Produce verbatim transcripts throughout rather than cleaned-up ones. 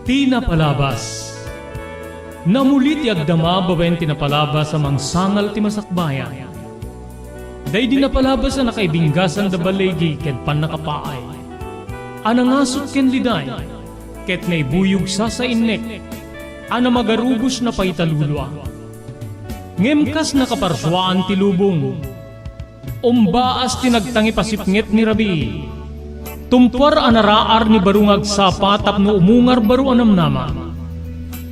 Ti napalabas. Namuli ti agdama babaen ti napalabas a mangsangal ti masakbayan. Daydi napalabas a nakaibinggasan da balegi ken pannakapaay. A nangasut ken liday, ket naibuyog sasainnek, a namagarubos na paitalulua. Ngem kas nakaparsuaan ti lubong, umbaas ti nagtangipasipnget ni Rabi. Tumpuar a naraar ni baro nga agsapa tapno umungar baro a namnama.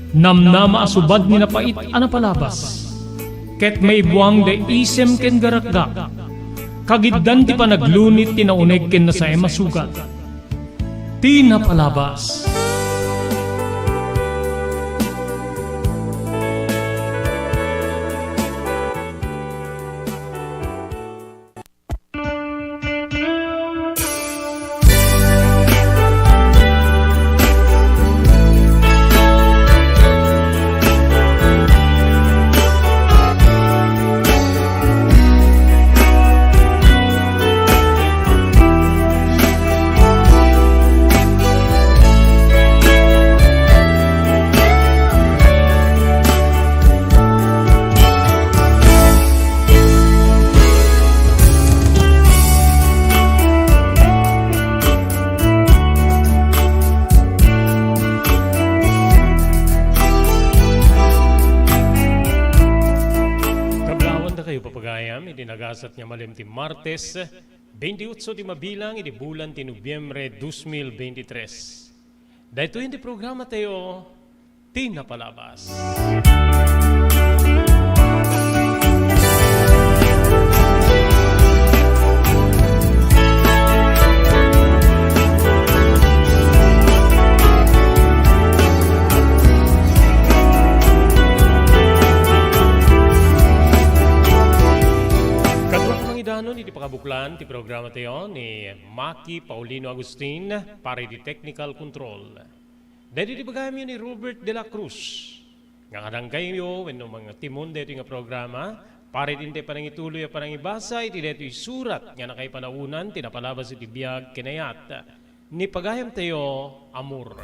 Namnama a subad ni napait a napalabas. Ket maibuang da isem ken garakgak. Kagiddan ti panaglunit ti nauneg ken nasaem a sugat. Ti napalabas. Kablaawan dakayo, papagayam, iti nagasat nga malem ti Martes, twenty-eight ti mabilang iti bulan ti Nobyembre dos mil veintitrés. Daytoy ti programa tayo, Ti Napalabas. Kaduak mangidanon iti pakabuklan ti programa tayo ni Maki Paulino Agustin para iti technical control. Daytoy ti bagayamyo ni Robert de la Cruz nga kadangkayo wenno mangtimon daytoy nga programa para iti panangituloy a panangibasa iti daytoy surat nga nakaipanaw unan ti napalabas iti biag ken ayat ni pagayamtayo, Amor.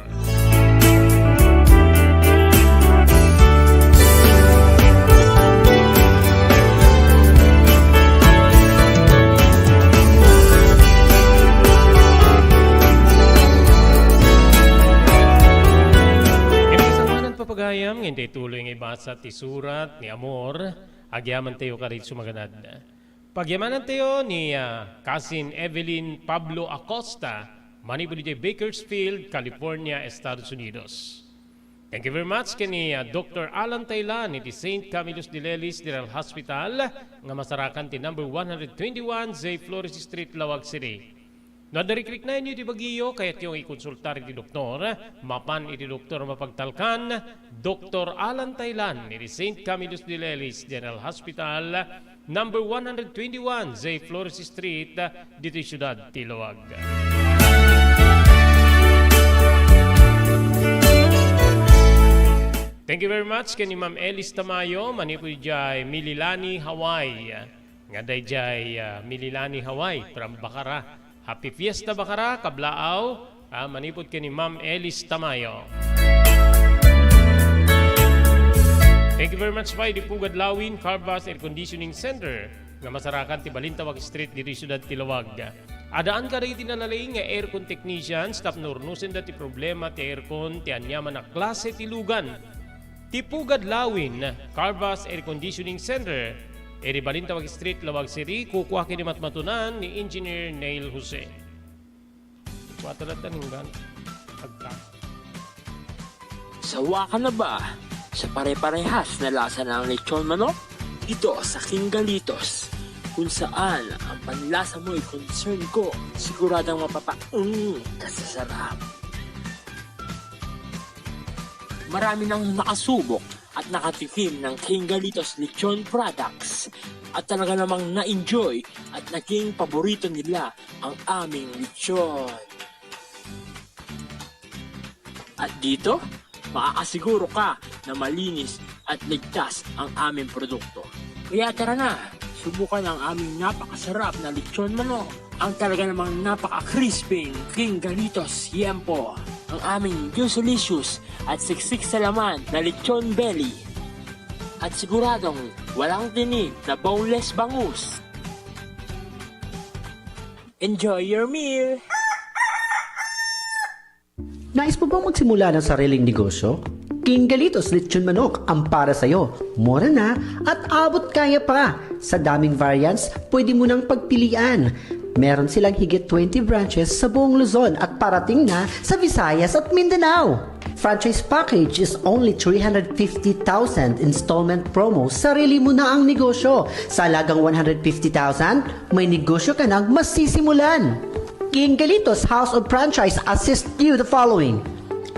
Iti kasamanan, papagayam, nga intay tuloy nga ibasa ti surat ni Amor, agyamantayo kadi sumaganad. Pagyamanantayo ni, ah, Cousin Evelyn Pablo Acosta, manipud idiay Bakersfield, California, Estados Unidos. Thank you very much ken ni, ah, Doctor Alan Taylan iti Saint Camillus de Lelis General Hospital nga masarakan ti number one hundred twenty-one J Flores Street, Laoag City. No adda rikriknaenyo iti bagiyo, kayatyo nga ikonsultar iti doktor, mapan iti doktor a mapagtalkan, Doktor Alan Taylan iti Saint Camillus de Lelis General Hospital, number one hundred twenty-one J Flores Street, ditoy siudad ti Laoag. Thank you very much ken ni Ma'am Elis Tamayo, manipud idiay Mililani, Hawaii. Nga daydiay, ah, Mililani, Hawaii, from Bacara. Happy Fiesta, Bacara, kablaaw, ah, manipud ken ni Ma'am Elis Tamayo. Thank you very much pay iti Pugad Lawin Carvas Air Conditioning Center nga masarakan ti Balintawak Street ditoy siudad ti Laoag. Addaan kadagiti nalalaing nga aircon technicians tapno urnosenda ti problema ti aircon ti aniaman a klase ti lugan. Ti Pugad Lawin, Carvas Air Conditioning Center, iti Balintawak Street, Laoag City, kukua ken ni matmatunan ni Engineer Neil Jose. Kuwata latta ninggan. Agka. Sawa ka na ba sa pare-parehas na lasa ng lechon manok? Dito sa King Galitos, kung saan ang panlasa mo'y concern ko, siguradong mapapaeng ka sa sarap. Marami nang nakasubok at nakatikim ng King Galitos Lechon Products at talaga namang na-enjoy at naging paborito nila ang aming lechon. At dito, maaasiguro ka na malinis at ligtas ang aming produkto. Kaya tara na, subukan ang aming napakasarap na lechon manok, ang talaga namang napaka-crispy King Galitos Yempo. Ang aming Gusolicious at siksik sa laman na lechon belly. At siguradong walang tinik na boneless bangus. Enjoy your meal! Nais mo bang magsimula ng sariling negosyo? King Galitos Lechon Manok ang para sa'yo. Mura na at abot kaya pa. Sa daming variants, pwede mo nang pagpilian. Meron silang higit twenty branches sa buong Luzon at parating na sa Visayas at Mindanao. Franchise package is only three hundred fifty thousand installment promo. Sarili mo na ang negosyo. Sa halagang one hundred fifty thousand, may negosyo ka nang masisimulan. King Galitos House of Franchise assist you the following: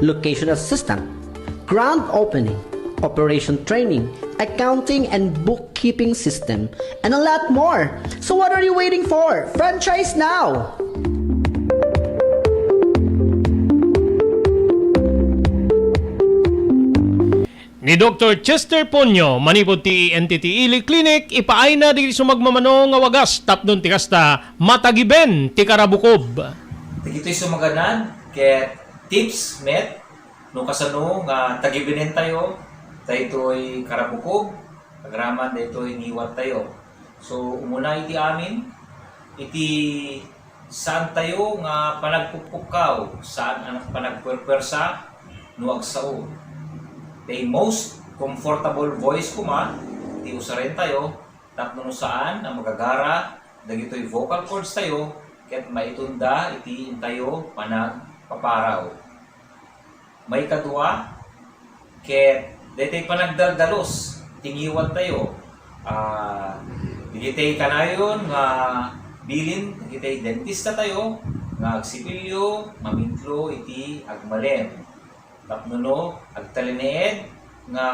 location assistant, grand opening, operation training, accounting and bookkeeping system, and a lot more. So what are you waiting for? Franchise now! Ni Doktor Chester Ponyo, manipud ti E N T ti Ili Clinic, ipaayna dagiti sumagmamano nga wagas tapno ti kasta matagiben ti karabukob. Dagitoy sumaganad ket tips met no kasano nga tagibenentayo daytoy karabukob agraman daytoy ngiwattayo. So, umuna iti amin, iti saantayo nga panagpukpukkaw, saan a panagpuerpuersa no agsao. Ti most comfortable voice koma ti usarentayo tapno no saan a magagara dagitoy vocal cords tayo ket maitunda iti intayo panagpaparaw. Maikadua, ket daytoy panagdaldalus ti ngiwattayo. Ah, dagitoy kanayon nga bilin dagitoy dentistatayo nga agsipilyo, mamitlo iti agmalem. Tapno no agtalinaed nga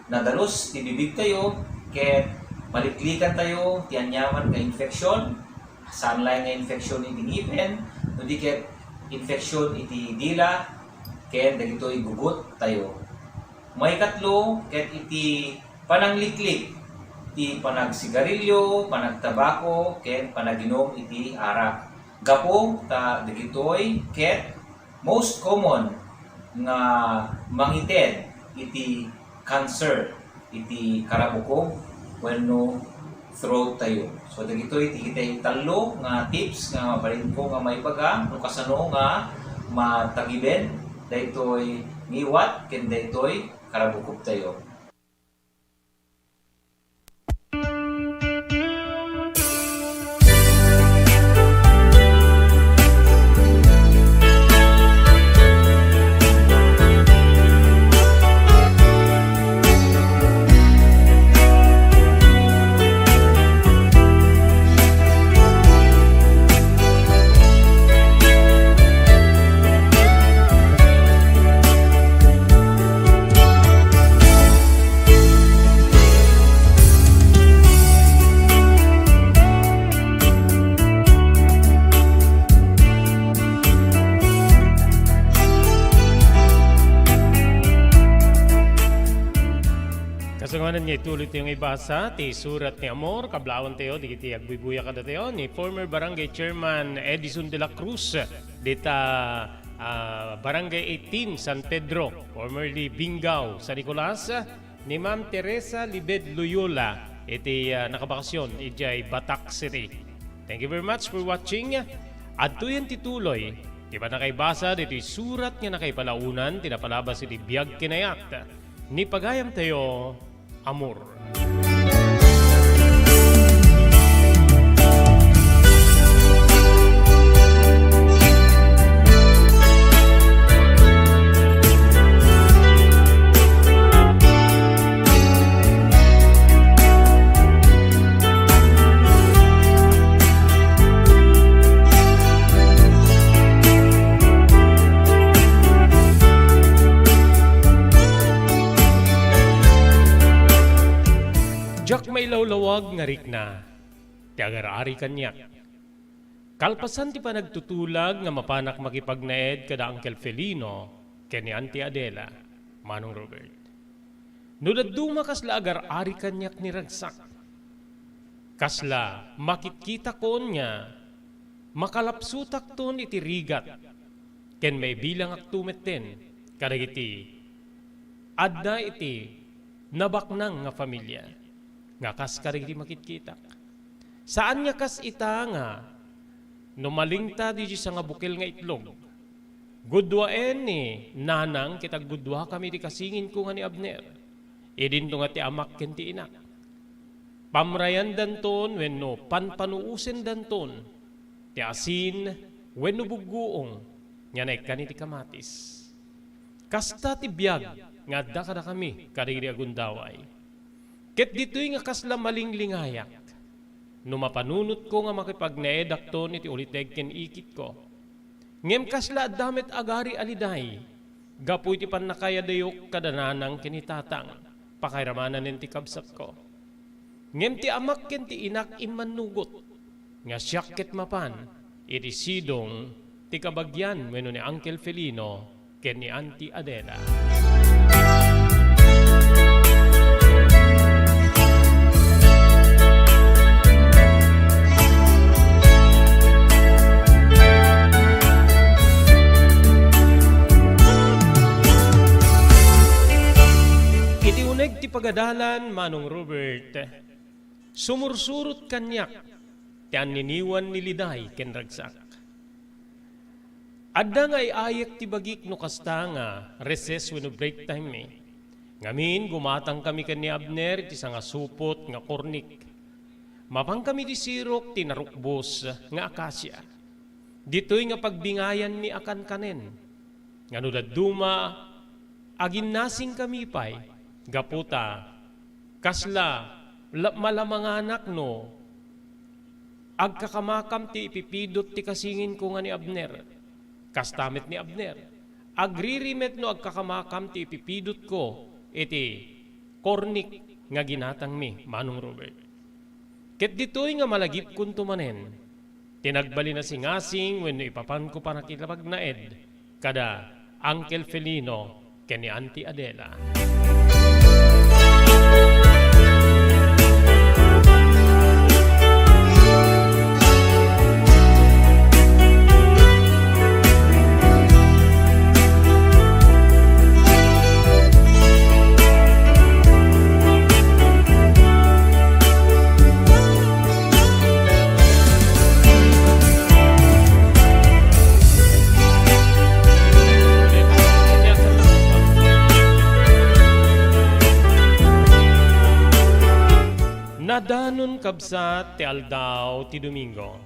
nadalus ti bibigtayo ket maliklikantayo ti aniaman nga infeksyon, saan laeng nga infeksyon iti ngipen, no di ket infeksyon iti dila ken dagitoy gugottayo. Maikatlo, ket iti panangliklik ti panagsigarilyo, panagtabako, ken panaginum iti arak. Gapu ta dagitoy ket most common nga mangited iti cancer iti karabukob wenno throat tayo. So, dagitoy ti kitay tallo nga tips nga mabalinko nga maibaga no kasano nga matagiben daytoy ngiwat ken daytoy karabukob tayo. Kasangwanan nga ituloy tayo nga ibasa ti surat ni Amor, kablawan tayo, digiti agbuybuya kadatayo, ni former barangay chairman Edison de la Cruz, dita, ah, Barangay eighteen, San Pedro, formerly Binggao, San Nicolas, ni Ma'am Teresa Libed Loyola iti, ah, nakabakasyon idiay Batac City. Thank you very much for watching. Adtoyen ti tuloy ti pannakaibasa ditoy surat nga nakaipalaonan ti napalabas iti biag ken ayat ni pagayamtayo, Amor. Diak mailawlawag nga rikna ti agar-ari kaniak. Kalpasan ti panagtutulag nga mapanak makipagnaed kada Uncle Felino ken ni Auntie Adela, Manong Robert. No dadduma kasla agar-ari kaniak ni ragsak, kasla makitkitakon nga makalapsutakton iti rigat, ken maibilangakto metten kadagiti adda iti nabaknang nga familia nga kas kadagiti makitkitak. Saan nga kas ita nga no malingta ditoy sanga bukel nga itlog, gudduaen ni Nanang ket aggudduakami iti kasinginko nga ni Abner. Idinto nga ti amak ken ti inak. Pamrayandanton wenno panpanuosendanton ti asin wenno buggoong nga naikkan iti kamatis. Kasta ti biag nga adda kadakami kadagidi a gundaway. Ket ditoy nga kasla malinglingayek no mapanunotko nga makipagnaedakton iti uliteg ken ikitko. Ngem kasla adda met agari a liday gapu iti pannakayadayok kada Nanang ken ni Tatang, pakairamanen ti kabsatko. Ngem ti amak ken ti inak immannugot nga siak ket mapan iti sidong ti kabagian wenno ni Uncle Felino ken ni Auntie Adela. Iti uneg ti pagadalan, Manong Robert, sumursurot kaniak ti anniniwan ni Liday ken Ragsak. Adda nga ay-ayek ti bagik no kasta nga recess wenno break time mi. Ngamin, gumatangkami ken ni Abner iti sangasupot nga kornik. Mapankami iti sirok ti narukbos nga akasia. Ditoy nga pagbingayanmi a kankanen. Nga no dadduma, aginnasingkami pay, gapu ta kasla la-, malamanganak no agkakamakam ti ipipidot ti kasinginko nga ni Abner. Kasta met ni Abner. Agririmet no agkakamakam ti ipipidotko iti kornik nga ginatangmi, Manong Robert. Ket ditoy nga malagipkonto manen ti nagbalin a singasing wenno ipapanko pannakipagnaed kada Uncle Felino ken ni Auntie Adela. Nadanon, kabsat, ti aldaw ti Domingo.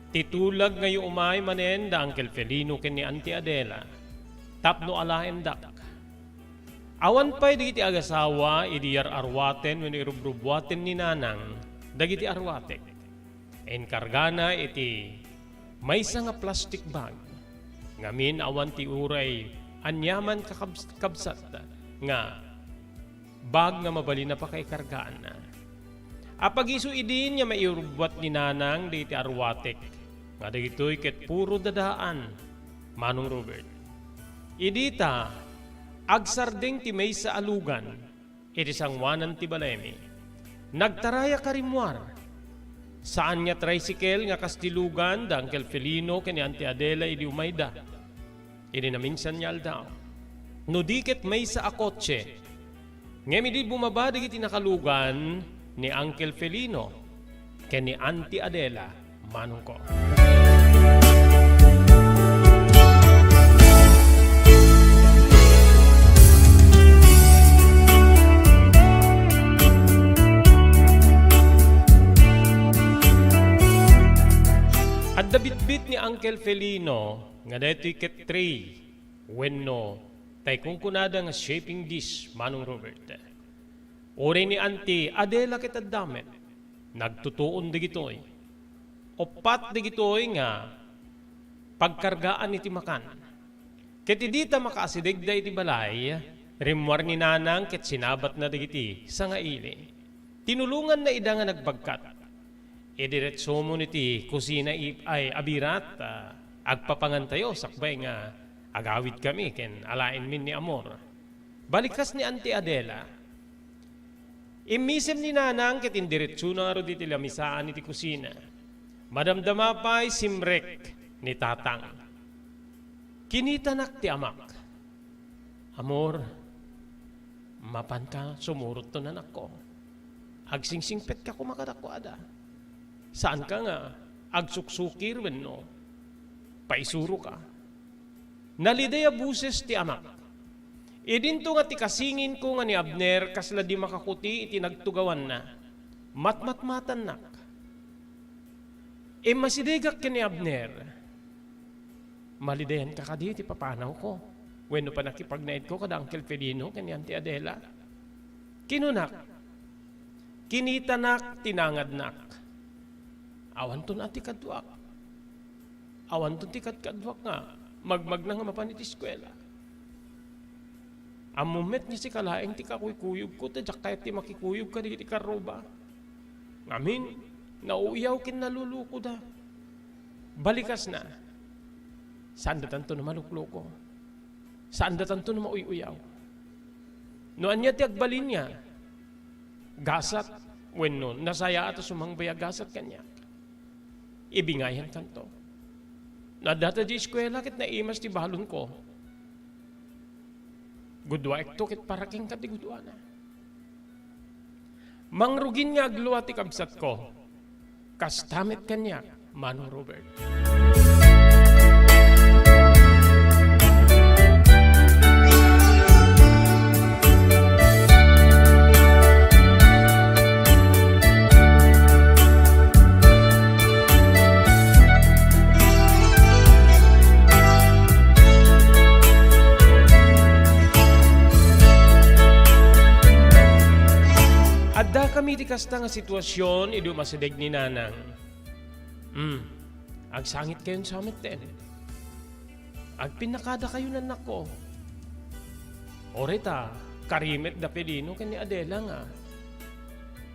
Ti tulag nga umay manen da Uncle Felino ken ni Auntie Adela tapno alaendak. Awan pay dagiti agasawa idi yar-arwaten wenno irubrubbuaten ni Nanang dagiti arwatek. Inkargana iti maysa nga plastic bag. Ngamin, awan ti uray aniaman kakabs-, kabsat nga bag nga mabalin a pakaikargaanna. Apagiso idin nga mairubbuat ni Nanang dagiti arwatek, nga dagitoy ket puro dadaan, Manong Robert. Idi ta, agsardeng ti maysa a lugan iti sangoanan ti balaymi. Nagtarayak a rimmuar. Saan nga tricycle nga kas ti lugan da Uncle Felino ken ni Auntie Adela idi umayda. Idi naminsan nga aldaw. No di ket maysa a kotse. Ngem idi bumaba dagiti nakalugan ni Uncle Felino ken ni Auntie Adela, manongko. Adda bitbit ni Uncle Felino nga daytoy ket tray wenno tay kunkunada nga shaping dish, Manong Robert. Uray ni Auntie Adela ket adda met. Nagtutuon dagitoy. Uppat dagitoy nga pagkargaan iti makan. Ket idi ta makaasidegda iti balay, rimmuar ni Nanang ket sinabatna dagiti sangaili. Tinulonganna ida nga nagbagkat. Idiretsomon iti kusina i-, ay, abirat, a, agpapangantayo sakbay nga agawidkami ken alaenmin ni Amor. Balikas ni Auntie Adela. Immisem ni Nanang ket indiretsona ngarud iti lamisaan iti kusina. Madamdama pay simrek ni Tatang. Kinitanak ti amak. "Amor, mapanka sumurotton, anakko. Agsingsingpetka koma kadakuada. Saanka nga agsuksukir wenno paisuroka." Naliday a boses ti amak. Idinto nga ti kasinginko nga ni Abner kasla di makakuti iti nagtugawanna. Matmatmatannak. Immasidegak ken ni Abner. "Malidayanka kadi iti papanawko wenno pannakipagnaedko kada Uncle Felino ken ni Auntie Adela?" Kinunak, "Kinitanak ti nangadnak. Awanton a ti kaduak. Awanton ti kadkaduak nga magmagna nga mapan iti eskuela. Ammom met nga sika laeng ti kakuykuyogko, ta diak kayat ti makikuyog kadagiti karruba. Ngamin, nauyaw ken nalulukoda. Balikasna, saandatanto a malukluko. Saandatanto a mauy-uyaw. No ania ti agbalin nga gasat wenno nasayaat a sumangbayan a gasat kaniak, ibingayankanto. No addata di eskuela ket naimas ti balonko, guduaekto ket para kenka ti guduana. Mangrugin nga aglua ti kabsatko. Kasta met kaniak, Manong Robert." Addakami iti kasta nga situasion idi umasideg ni Nanang. Hmm, agsangitkayon sa metten. Agpinnakadakayon, annakko. Uray ta, kari met da Felino ken ni Adela nga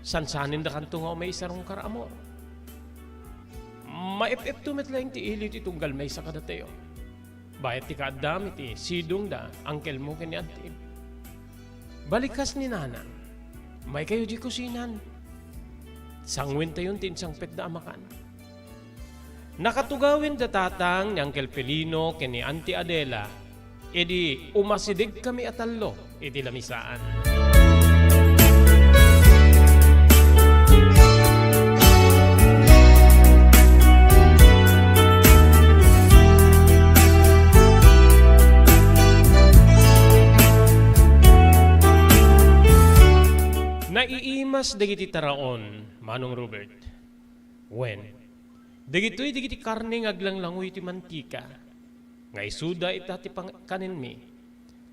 sansanendakanto nga umaysa a rungkar, amor. Maep-epto met laeng ti iliw ti tunggal maysa kadatayo. Bayat ti kaaddam iti sidongda, angkelmo ken ni antim. Balikas ni Nanang, "Maykayo di kusinan. Sanguentayon ti insangpetda a makan." Nakatugawen da Tatang ni Angkel Felino ken ni Auntie Adela, idi umasidegkami a tallo iti lamisaan. Naiimas dagiti taraon, Manong Robert. Wen, dagitoy dagiti karne nga aglanglangoy iti mantika, nga isuda ita ti pang-, kanenmi.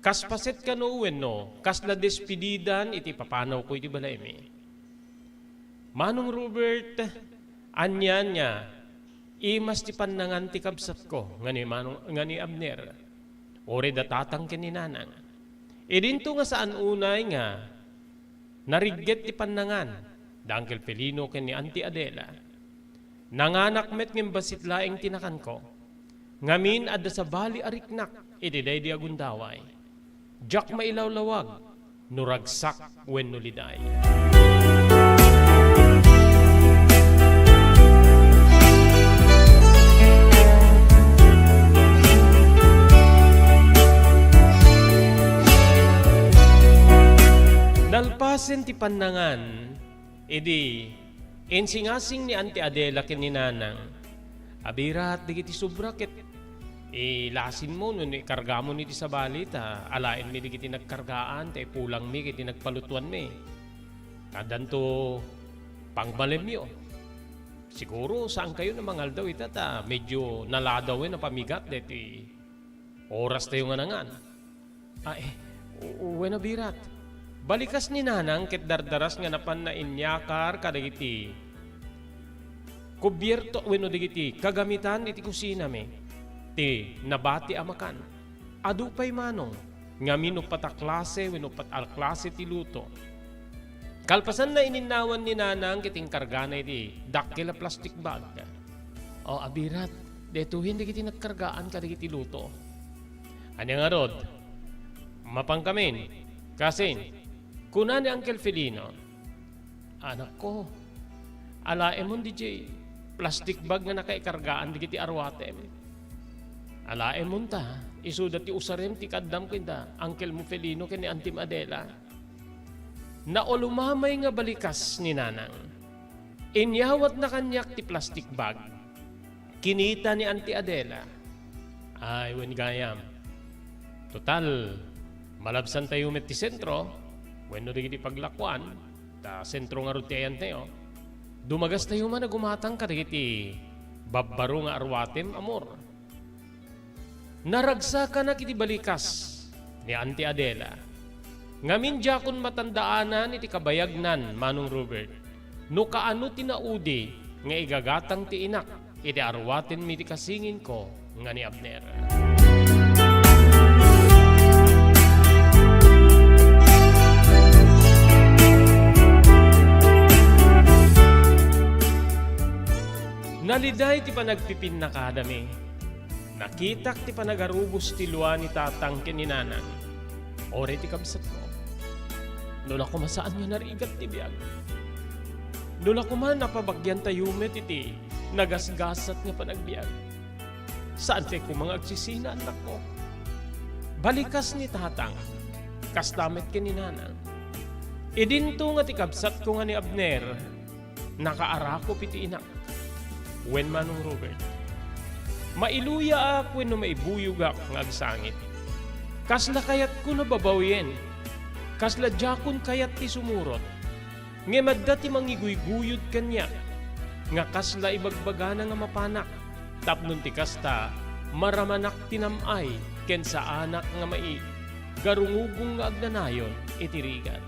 Kas paset kano wenno kasla despedidan iti papanawko iti balaymi. Manong Robert, anian nga imas ti pannangan ti kabsatko nga ni Manong, nga ni Abner, uray da Tatang ken ni Nanang. Idinto nga saan unay nga narigget ti pannangan da Angkel Felino ken ni Auntie Adela. Nanganak met ngem bassit laeng ti nakanko. Ngamin, adda sabali a riknak iti daydi a gundaway. Diak mailawlawag no ragsak wenno liday. Nalpasen ti pannangan, idi insingasing ni Auntie Adela ken ni Nanang, "Abirat, dagiti sobra ket ilasinmo no ikargamon iti sabali ta alaenmi dagiti nagkargaan ta ipulangmi iti nagpalutuanmi. Addanto pangmalemyo. Siguro, saankayon a mangaldaw ita ta medio naladawen a pamigat daytoy orastayo nga nangan." "Ay, u-, wen a birat." Balikas ni Nanang ket dardaras nga napanna inyakar kadagiti kubierto wenno dagiti kagamitan iti kusinami ti nabati a makan. Adu pay, Manong, ngamin uppat a klase wenno uppat a klase ti luto. Kalpasanna, ininnawan ni Nanang ket inkargana iti dakkel a plastic bag. "O, abirat, daytoyen dagiti nagkargaan kadagiti luto." "Ania ngarud? Mapankamin? Kasin?" kuna ni Uncle Felino. "Anakko, alaemon diay plastic bag nga nakaikargaan dagiti aruatem. Alaem unta, isuda ti usarem ti kaaddam kenta, Uncle mo Felino ken ni Antim Adela. Naulumamay nga balikas ni Nanang. Inyawatna kaniak ti plastic bag. Kinita ni Auntie Adela. Ay, wen gayam. Total, malabsantayo met ti sentro, wenno dagiti paglakuan, ta sentro ngarud ti ayantayo. Dumagastayo man a gumatang kadagiti babbaro nga arwatem, amor. Naragsakanak iti balikas ni Auntie Adela. Ngamin, diakon matandaanan iti kabayagnan, Manong Robert, no kaano ti naudi nga igagatang ti inak iti arwatenmi ti kasinginko nga ni Abner. Naliday ti panagpipinnakadami. Nakitak ti panagarubos ti lua ni Tatang ken ni Nanang. Uray ti kabsatko. No la koma saan nga narigat ti biag. No la koma napabagiantayo met iti nagasgasat nga panagbiag. Saan pay koma nga agsisina, annakko. Balikas ni Tatang, kasta met ken ni Nanang. Idinto nga ti kabsatko nga ni Abner, nakaarakop iti inak. Wen, Manong Robert, mailuyaak wenno maibuyogak nga agsangit. Kasla kayatko a babawien. Kasla diakon kayat ti sumurot. Ngem adda ti mangiguyguyod kaniak nga kasla ibagbagana nga mapanak, tapno ti kasta, maramanak ti nam-ay ken saanak nga maigarungugong nga agnanayon iti rigat.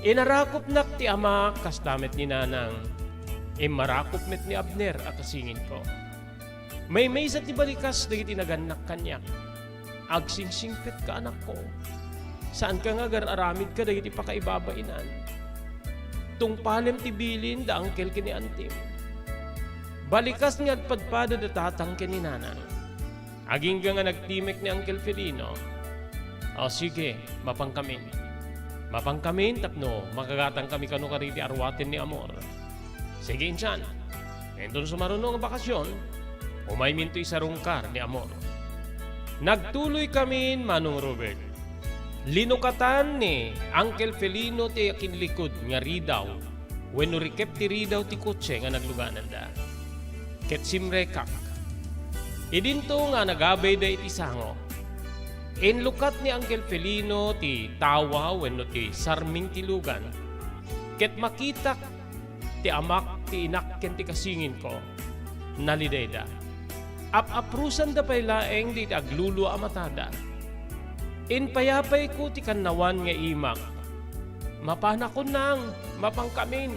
Inarakopnak ti amaak kasta met ni Nanang. Immarakop met ni Abner a kasinginko. Maymaysa ti balikas dagiti nagannak kaniak. Agsingsingpetka, anakko. Saanka nga agar-aramid kadagiti pakaibabainan. Tungpalem ti bilin da Uncle ken ni Antim. Balikas nga agpadpada da Tatang ken ni Nanang. Agingga nga nagtimek ni Uncle Felino. O, sige, mapankamin. Mapankamin tapno makagatangkami kano kadagiti arwaten ni Amor. Sige, insan. Inton sumaruno nga bakasion, umayminto isarungkar ni Amor. Nagtuloykamin, Manong Robert. Linukatan ni Uncle Felino ti akinlikud nga ridaw wenno rikep ti ridaw ti kotse nga naglugananda. Ket simrekak. Idinto nga nagabayda iti sango. Inlukat ni Uncle Felino ti tawa wenno ti sarming ti lugan. Ket makitak ti amak, ti inak, ken ti kasinginko. Nalidayda. Ap-aprusanda pay laeng diti aglulua a matada. Impayapayko ti kannawan nga imak. Mapanakon, Nang, mapankamin.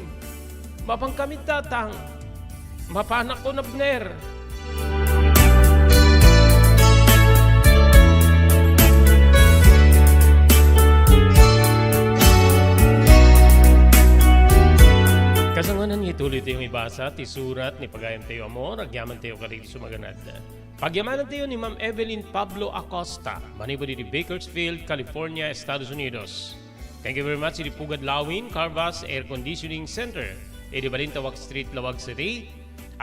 Mapankamin, Tatang. Mapanakon, Abner. Kasangoanan nga ituloytayo nga ibasa ti surat ni pagayamtayo Amor, agyamantayo kadagiti sumaganad. Pagyamanantayo ni Ma'am Evelyn Pablo Acosta, manipud iti Bakersfield, California, Estados Unidos. Thank you very much iti Pugad Lawin Carvas Air Conditioning Center, iti Balintawak Street, Laoag City.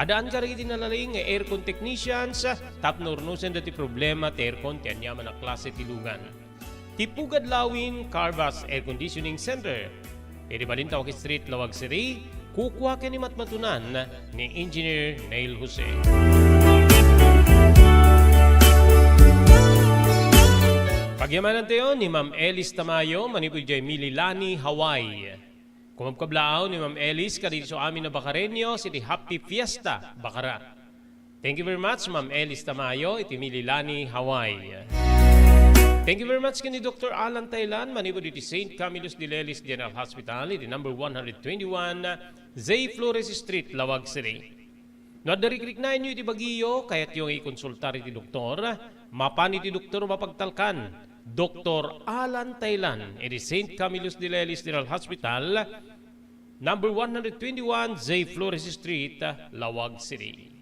Addaan kadagiti nalaing nga aircon technicians tapno urnosenda ti problema ti aircon ti aniaman a klase ti lugan. Ti Pugad Lawin Carvas Air Conditioning Center, iti Balintawak Street, Laoag City, kukua ken ni matmatunan ni Engineer Neil Jose. Pagyamanantayo ni Ma'am Elis Tamayo, manipud idiay Mililani, Hawaii. Kumabkablaaw ni Ma'am Elis kadagiti amin a Bacareños iti Happy Fiesta, Bacara. Thank you very much, Ma'am Elis Tamayo, iti Mililani, Hawaii. Thank you very much ken ni Doctor Alan Tailan, manipud iti Saint Camillus de Lelis General Hospital, iti number one hundred twenty-one, Zay Flores Street, Laoag City. No adda rikriknaenyo iti bagiyo, kayatyo nga ikonsultar iti doktor, mapan iti doktor mapagtalkan, Doktor Alan Tailan, iti Saint Camillus de Lelis General Hospital, number one hundred twenty-one, Zay Flores Street, Laoag City.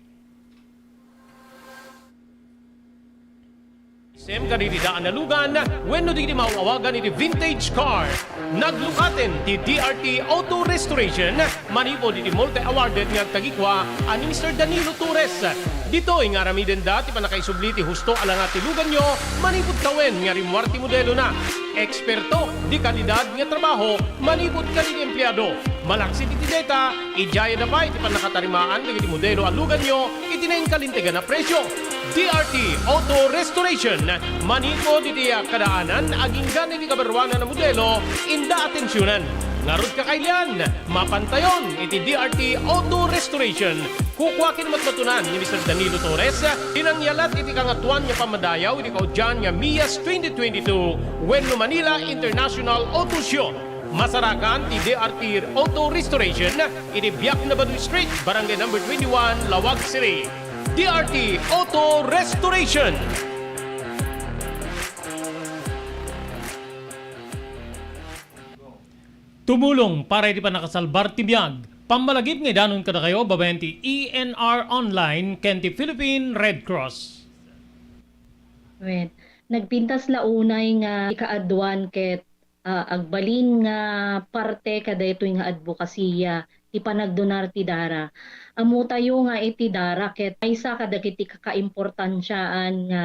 Sem kadagiti daan a lugan wenno dagiti maaw-awagan iti vintage car. Naglukaten ti D R T Auto Restoration manipud iti multi-awarded nga agtagikua a ni Mister Danilo Torres. Ditoy nga aramidenda ti pannakaisubli ti husto a langa ti luganyo manipud tawen nga rimmuar ti modelona. Eksperto, de kalidad nga trabaho manipud kadagiti empleado. Malaksid iti deta, idiayada pay ti pannakatarimaan dagiti modelo a luganyo iti nainkalintegan a presio. D R T Auto Restoration, manipud iti kadaanan agingga iti kabaruanan a modelo, inda atensionan. Ngarud, kakailian, mapantayon iti D R T Auto Restoration. Kukua ken matmatunan ni Mister Danilo Torres ti nangyalat iti Kangatoan nga Pammadayaw iti kaudian nga MIAS twenty twenty-two wenno Manila International Auto Show. Masarakan ti D R T Auto Restoration iti Biak na Baduy Street, Barangay Number twenty-one, Laoag City. D R T Auto Restoration. Tumulong para iti pannakasalbar ti biag. Pammalagip nga idanon kadakayo babaen ti E N R Online ken ti Philippine Red Cross. Wen, nagpintas la unay nga ikaaduan ket, ah, agbalin nga parte kadaytoy nga adbokasiya ti panagdonar ti dara. Ammotayo nga iti dara ket maysa kadagiti kakaimportansiaan nga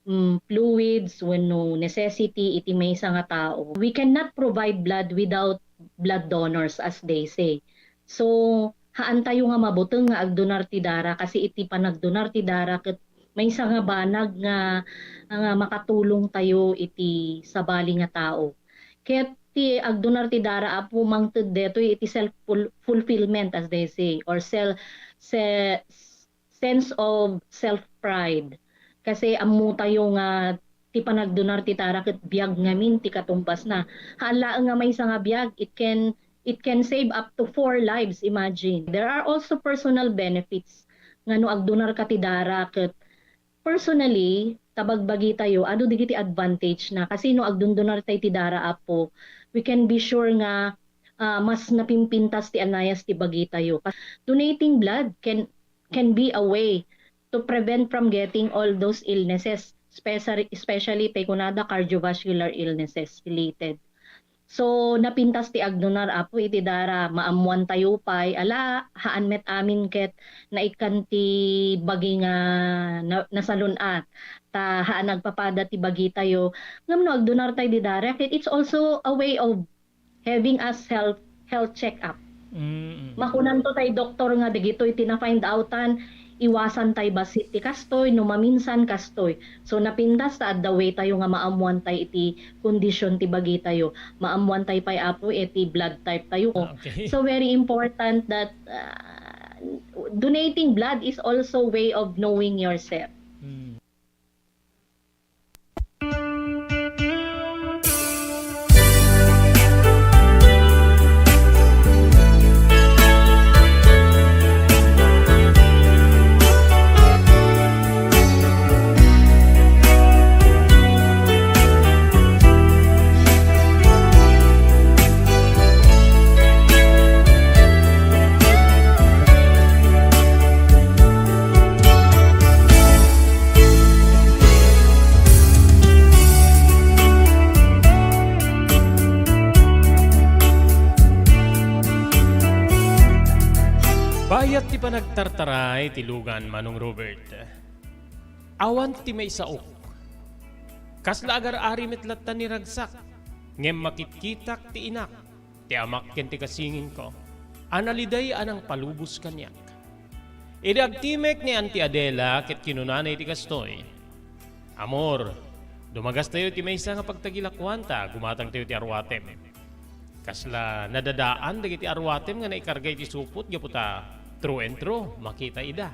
mm, fluids wenno necessity iti maysa nga tao. We cannot provide blood without blood donors, as they say. So, haantayo nga mabuteng nga agdonar ti dara, kasi iti panagdonar ti dara ket maysa nga banag nga, nga makatulong tayo iti sabali nga tao. Ket ti agdonar ti dara, Apo, mangted detoy iti self ful-, fulfillment, as they say, or sel-, se-, sense of self-pride. Kasi ammotayo nga ti panagdonar ti dara ket biag ngamin ti katumbasna. Haan laeng nga maysa nga biag, it can, it can save up to four lives, imagine. There are also personal benefits nga no agdonarka ti dara ket personally, ta bagbagitayo, adu dagiti advantage na. Kasi no agdondonartay ti dara, Apo, we can be sure nga, ah, mas napimpintas ti anayas ti bagitayo. Donating blood can can be a way to prevent from getting all those illnesses, especially, especially tay kunada cardiovascular illnesses related. So, napintas ti agdonar, Apo, iti dara, maammoantayo pay, ala, haan met amin ket naikkan ti bagi nga na-, nasalun-at, ta haan agpapada ti bagitayo. Ngem no agdonartay di dara, ket it's also a way of having a self health check-up. Mm, mm. Makunanto tay doktor nga dagitoy ti na-find outan, iwasan tay bassit ti kastoy, no maminsan kastoy. So, napintas ta adda way tayo nga maammuan tay iti kondisyon ti bagitayo. Maammuan tay pay, Apo, iti blood type tayo. Ah, okay. So, very important that, ah, donating blood is also way of knowing yourself. Mm. Bayat ti panagtartaray ti lugan, Manong Robert. Awan ti maisaok. Kasla agar-ari met latta ni ragsak, ngem makitkitak ti inak, ti amak ken ti kasinginko a naliday a nangpalubos kaniak. Idi agtimek ni Auntie Adela ket kinunana iti kastoy, "Amor, dumagastayo ti maysa nga pagtagilakuan ta gumatangtayo ti arwatem." Kasla nadadaan dagiti arwatem nga naikarga iti supot gapu ta through and through makita ida.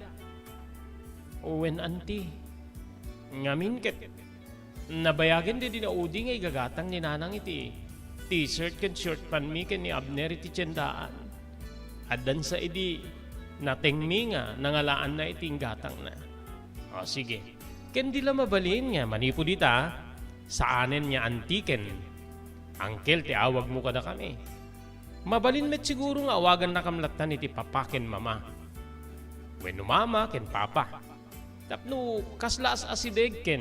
Wen, Auntie. Ngamin ket nabayagen daydi naudi nga igatang ni Nanang iti t-shirt ken short pant mi ken ni Abner iti tiendaan. Addan sa idi natengmi nga nangalaanna iti inggatangna. O, sige. Ken di la mabalin nga manipud ita, saanen nga Auntie ken Uncle ti awagmo kadakami. Mabalin met siguro nga awagannakam lattan iti Papa ken Mama. Wenno Mama ken Papa. Tapno kasla as-asideg ken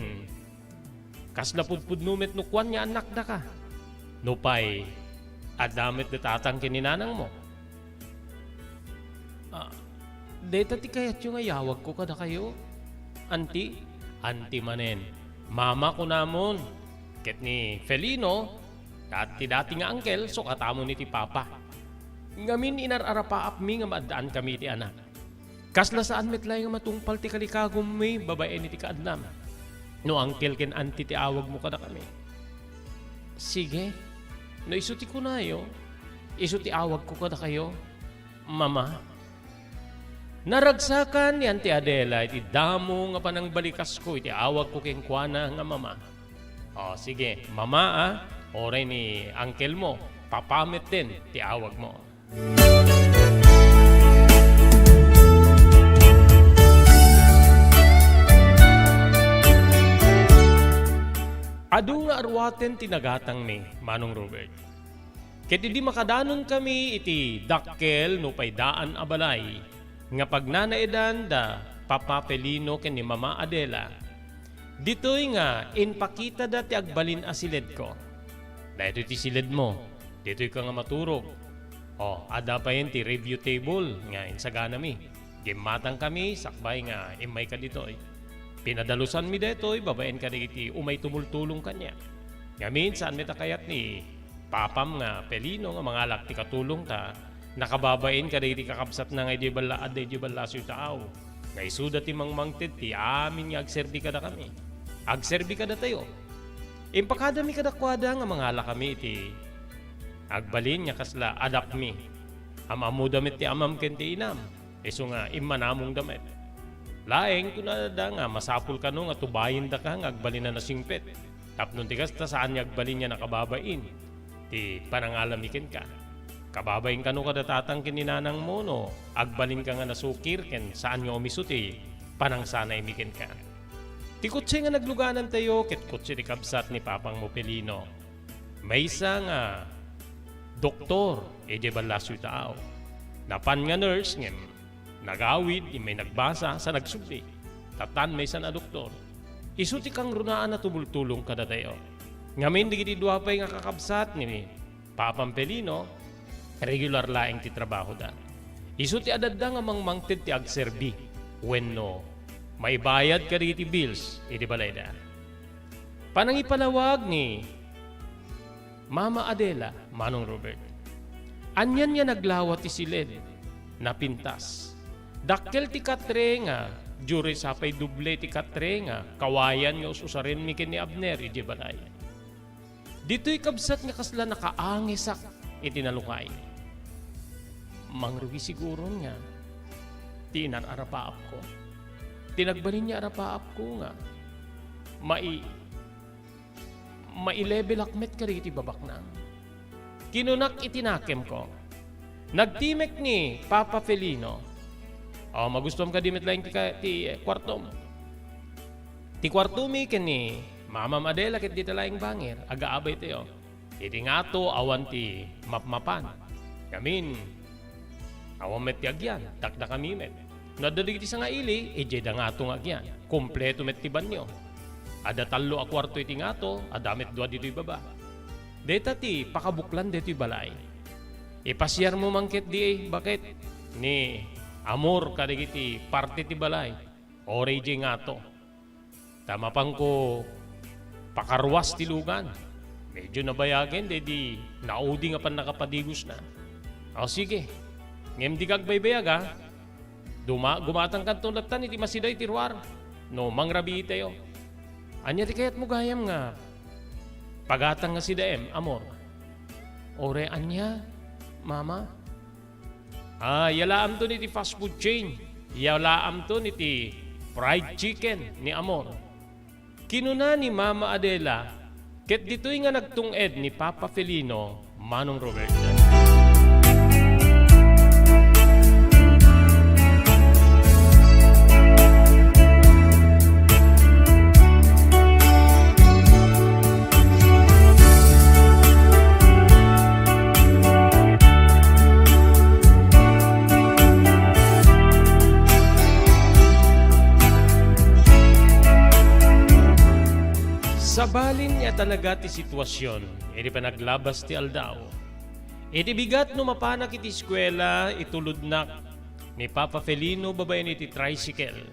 kasla pudpudno met no kuan nga annakdaka. Nupay, adda met da tatang ken ni nanangmo. Ah, dayta ti kayatyo nga iyawagko kadakayo? Anti, anti manen. Mama, kunamon. Ket ni Felino, dati, dati nga angkel, sukatmo iti papa. Ngamin, inar-arapaapmi nga maaddaanmi iti anak. Kasla saan met laeng nga matungpal ti kalikagummi babaen iti kaadnam. No angkel ken anti ti awagmo kadakami. Sige, no isu ti kunayo, isu ti awagko kadakayo, Mama. Naragsakan ni Auntie Adela iti damo nga panangbalikasko iti awagko kenkuana nga Mama. O, sige, Mama, a, uray ni angkelmo, Papa met ti awagmo. Adu nga arwaten ti nagatangmi, Manong Robert. Ket idi makadanonkami iti dakkel nupay daan a balay nga pagnanaedan da Papa Felino ken ni Mama Adela, ditoy nga impakitada ti agbalin a siledko. Daytoy ti siledmo, ditoyka nga maturog. O, adda payen ti review table nga insaganami. Gimmatangkami sakbay nga immayka ditoy. Pinadalusanmi daytoy babaen kadagiti umay tumultulong kaniak. Ngamin, saan met a kayat ni Papam nga Felino nga mangalak ti katulong ta nakababain kadagiti kakabsatna nga idiay balla-, adda idiay ballasiw taaw. Nga isuda ti mangmangted ti amin nga agserbi kadakami. Agserbi kadatayo. Impakadami kadakuada nga mangalakami iti agbalin nga kasla adapmi. Am-ammoda met ti amam ken ti inam. Isu nga immanamongda met. Laeng, kunada nga masapul kano nga tubayendaka nga agbalin a nasingpet. Tapno ti kasta, saan nga agbalin nga nakababain ti panangalami kenka. Kababain kano kada tatang ken ni nanangmo no agbalinka nga nasukir ken saan nga umisu ti panangsanaymi kenka. Ti kotse nga nagluganantayo ket kotse ti kabsat ni Papangmo Felino. Maysa nga doktor idiay ballasiw taaw. Napan nga nurse ngem nagawid, immay nagbasa sa nagsubli. Tattan maysa a doktor. Isu ti kangrunaan a tumultulong kadatayo. Ngamin dagiti dua pay nga kakabsat ni Papam Felino, regular laeng ti trabahoda. Isu ti adda nga mangmangted ti agserbi wenno maibayad kadagiti bills iti balayda. Panangipalawag ni Mama Adela, Manong Robert. Anian nga naglawa ti siled, napintas. Dakkel ti katre nga, duri sapay doble ti katre nga, kawayan nga us-usarenmi ken ni Abner idiay balay. Ditoy kabsat nga kasla nakaangesak iti nalukay. Mangrugi siguron nga ti inar-arapaapko. Ti nagbalin nga arapaapko nga mai-, mailevelak met kadagiti babaknang. Kinunak iti nakemko, "Nagtimek ni Papa Felino." "O, magustuam kadi met laeng ti ka-, ti, eh, kuartom." Ti kuartomi ken ni Mamam Adela ket dita laeng bangir, agaabaytayo. Iti ngato, awan ti mapmapan. Ngamin, awan met ti agyan, dakdakami met. No adda dagiti sangaili, idiay da ngato nga agyan. Kompleto met ti banio. Adda tallo a kuarto iti ngato, adda met dua ditoy baba. Dayta ti pakabuklan daytoy balay. Ipasiarmo man ket di baket ni Amor kadagiti parte ti balay, uray idiay ngato. Ta mapanko pakaruas ti lugan. Medyo nabayagen, daydi naudi nga pannakapadigosna. O, sige. Ngem dika agbaybayag, a. Duma-, gumatangkanto lattan iti masidaw iti ruar no mangrabiitayo. Ania ti kayatmo gayam nga pagatang nga sidaem, Amor? Uray ania, Mama? Ah, yalaamton iti fast food chain. Yalaamton iti fried chicken ni Amor. Kinuna ni Mama Adela, ket ditoy nga nagtung-ed ni Papa Felino, Manong Robert. Sabalin nga talaga ti sitwasion iti panaglabas ti aldaw, iti bigat no mapanak iti eskuela, itulodnak ni Papa Felino babaen iti tricycle.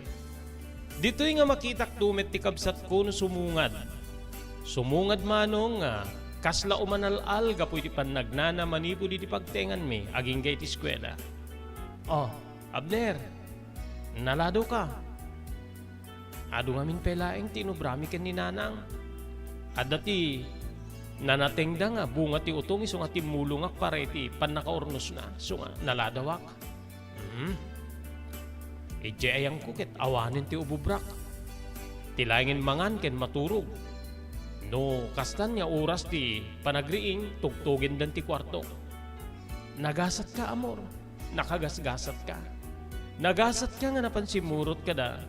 Ditoy nga makitakto met ti kabsatko no sumungad. Sumungad manong nga kasla umanal-al gapu iti pannagnana manipud iti pagtenganmi agingga iti eskuela. "Oh, Abner, naladawka?" "Adu ngamin pay laeng ti inubrami ken ni Nanang. Adda ti nanatengda nga bunga ti utong isu nga timmulongak para iti pannakaurnosna, isu nga naladawak." Hmm. Idiay ayangko ket awanen ti ububrak. Ti laengen mangan ken maturog. No kastan nga oras ti panagriing, tugtugendan ti kuarto. Nagasatka, amor. Nakagasgasatka. Nagasatka nga napan simmurot kada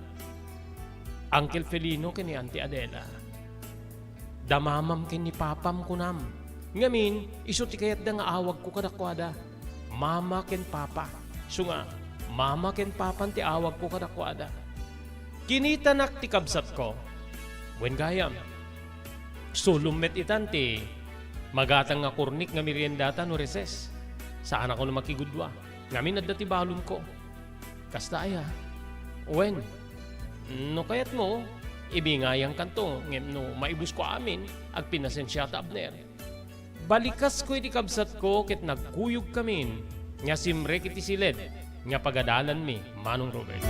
Uncle Felino ken ni Auntie Adela. Da mamam ken ni papam, kunam. Ngamin, isu ti kayatda nga awagko kadakuada. Mama ken papa. Isu nga, mama ken papan ti awagko kadakuada. Kinitanak ti kabsatko. Wen gayam. Sulom met itan ti magatang nga kurnik nga meriendata no recess. Saanakon a makigudua. Ngamin adda ti balonko. Kasta aya? Wen, no kayatmo, ibingayangkanto, ngem no maibusko amin, agpinasensiata, Abner. Balikasko iti kabsatko ket nagkuyogkamin nga simrek iti siled nga pagadalanmi, Manong Robert.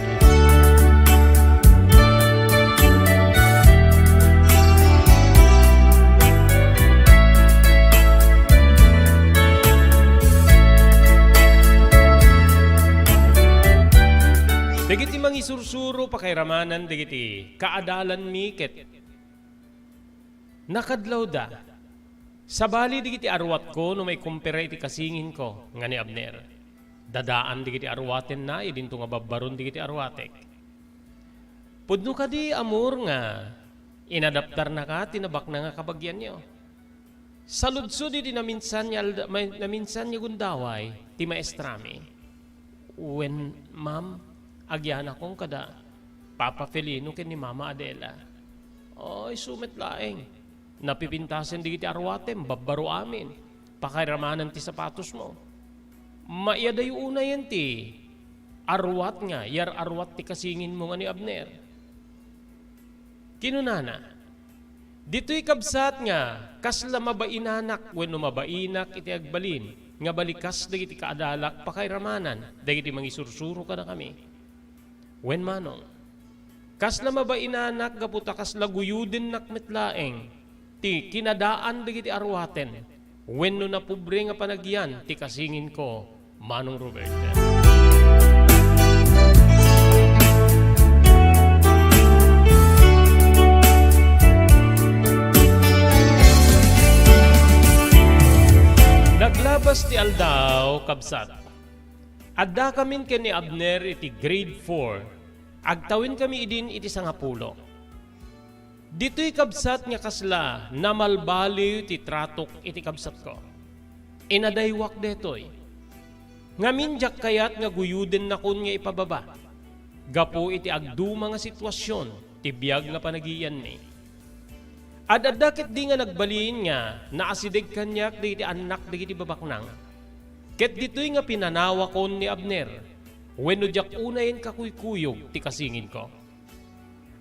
Dagiti mangisursuro pakairamanan dagiti kaadalanmi ket nakadlawda. Sabali dagiti aruatko no maikumpara iti kasinginko nga ni Abner. Dadaan dagiti aruatenna idinto nga babbaron dagiti aruatek. Pudno kadi, amor, nga inadaptarnaka ti nabaknang a kabagianyo? Saludsod idi naminsan nga alda-, may-, naminsan nga gundaway ti maestrami. Wen, ma'am, agyanakon kada Papa Felino ken ni Mama Adela. Ay, isu met laeng. Napipintasen dagiti aruatem, babbaro amin. Pakairamanan ti sapatosmo. Maiyadayo unayen ti aruat nga, yar-aruat ti kasinginmo nga ni Abner. Kinunana, "Ditoy kabsat nga kasla mabainanak wenno mabainak iti agbalin nga balikas dagiti kaadalak pakairamanan dagiti mangisursuro kadakami. Wen manong, kasla mabainanak gapu ta kasla guyudennak met laeng ti kinadaan dagiti aruaten wenno napobre nga panagyan ti kasinginko, Manong Robert." Naglabas ti aldaw, kabsat. Addakamin ken ni Abner iti grade four. Agtawenkami idin iti sangapulo. Ditoy kabsat nga kasla namalbaliw ti tratok iti kabsatko. Inadaywak detoy. Ngamin diak kayat nga guyudennakon nga ipababa gapu iti agduma nga situasion ti biag nga panagiyanmi. Ad-adda ketdi nga nagbalin nga naasideg kaniak dagiti annak dagiti babaknang. Ket ditoy nga pinanawakon ni Abner, wenno diak unayen kakuykuyog ti kasinginko.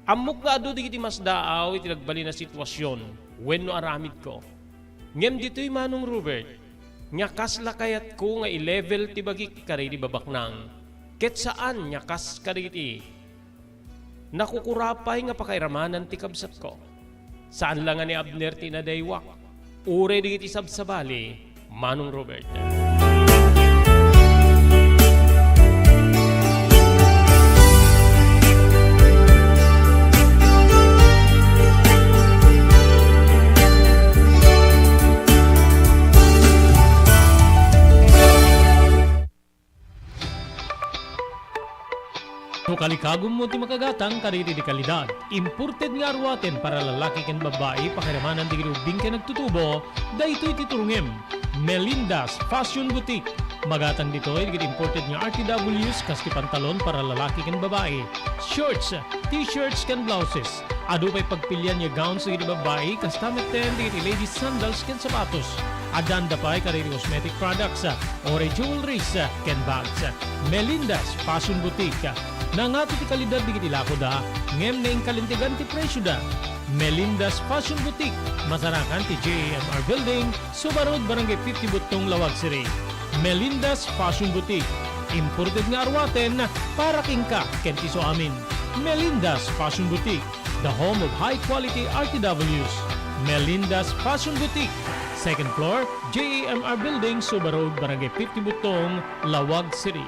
Ammok nga adu dagiti masdaaw iti nagbalin a situasion wenno aramidko. Ngem ditoy, Manong Robert, nga kasla kayatko nga i-level ti bagik kadagiti babaknang, ket saan nga kas kadagiti nakukurapay nga pakairamanan ti kabsatko. Saan la nga ni Abner ti inadaywak, uray dagiti sabsabali, Manong Robert. No kalikagummo ti makagatang kadagiti de kalidad, imported nga aruaten para lalaki ken babbai, pakairamanan dagiti ubbing ken agtutubo, daytoy ti turongem. Melinda's Fashion Boutique. Magatang ditoy dagiti imported nga R T Ws, kas ti pantalon para lalaki ken babbai, shorts, t-shirts ken blouses. Adu pay pagpilian nga gowns dagiti babbai, kasta metten dagiti ladies sandals ken sapatos. Addanda pay kadagiti cosmetic products, uray jewelries, ken bags. Melinda's Fashion Boutique. Nangato ti kalidad dagiti lakoda, ngem nainkalintegan ti presioda. Melinda's Fashion Boutique, masarakan ti J A M R Building, Suba Road, Barangay fifty Buttong, Laoag City. Melinda's Fashion Boutique, imported nga aruaten para kenka ken ti isuamin. Melinda's Fashion Boutique, the home of high quality R T Ws. Melinda's Fashion Boutique, second floor, J A M R Building, Suba Road, Barangay fifty Buttong, Laoag City.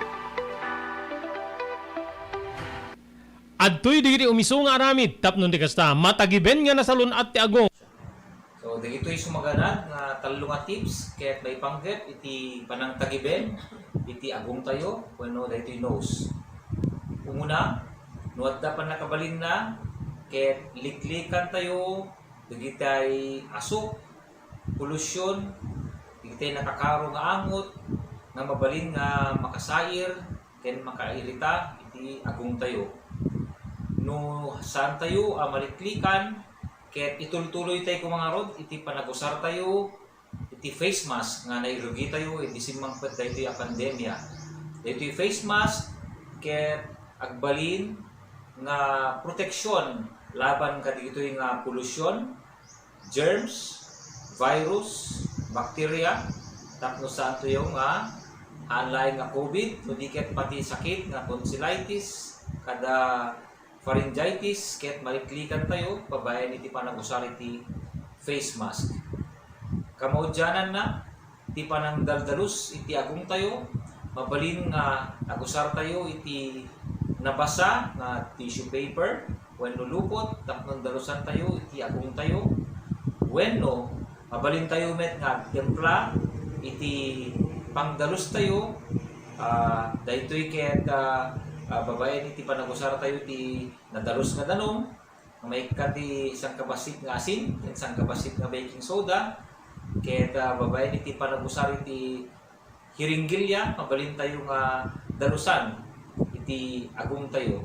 Adtoy dagiti umisu nga aramid tapno di kasta, matagiben nga nasalun-at ti agong. So, dagitoy sumaganad nga tallo nga tips ket maipanggep iti panangtagiben iti agongtayo wenno daytoy nose. Umuna, no adda pannakabalinna, ket liklikantayo dagitay asuk, polusyon, dagitay nakakaro nga angot nga mabalin nga makasair ken makairita iti agongtayo. No saantayo a maliklikan ket itultuloytay koma ngarud iti panagusartayo iti face mask nga nairugitayo idi simmangpet daytoy a pandemia. Daytoy face mask ket agbalin nga proteksyon laban kadagitoy nga polusyon, germs, virus, bakterya, tapno saantoyo nga haan laeng nga covid, no di ket pati sakit nga tonsillitis, kada pharyngitis, ket maliklikantayo babaen iti panagusar iti face mask. Kamaudiananna, ti panangdaldalus iti agongtayo, mabalin nga agusartayo iti nabasa nga tissue paper wenno lupot tapno dalusantayo iti agongtayo, wenno mabalintayo met nga agtempla iti pangdalustayo, ah, daytoy ket, ah, ah, babaen iti panagusartayo iti nadalus nga danum, nga maikkat ti sangkabassit nga asin, ken sangkabassit nga baking soda, ket, ah, babaen iti panagusar iti hiringgilya, mabalintayo nga dalusan iti agongtayo.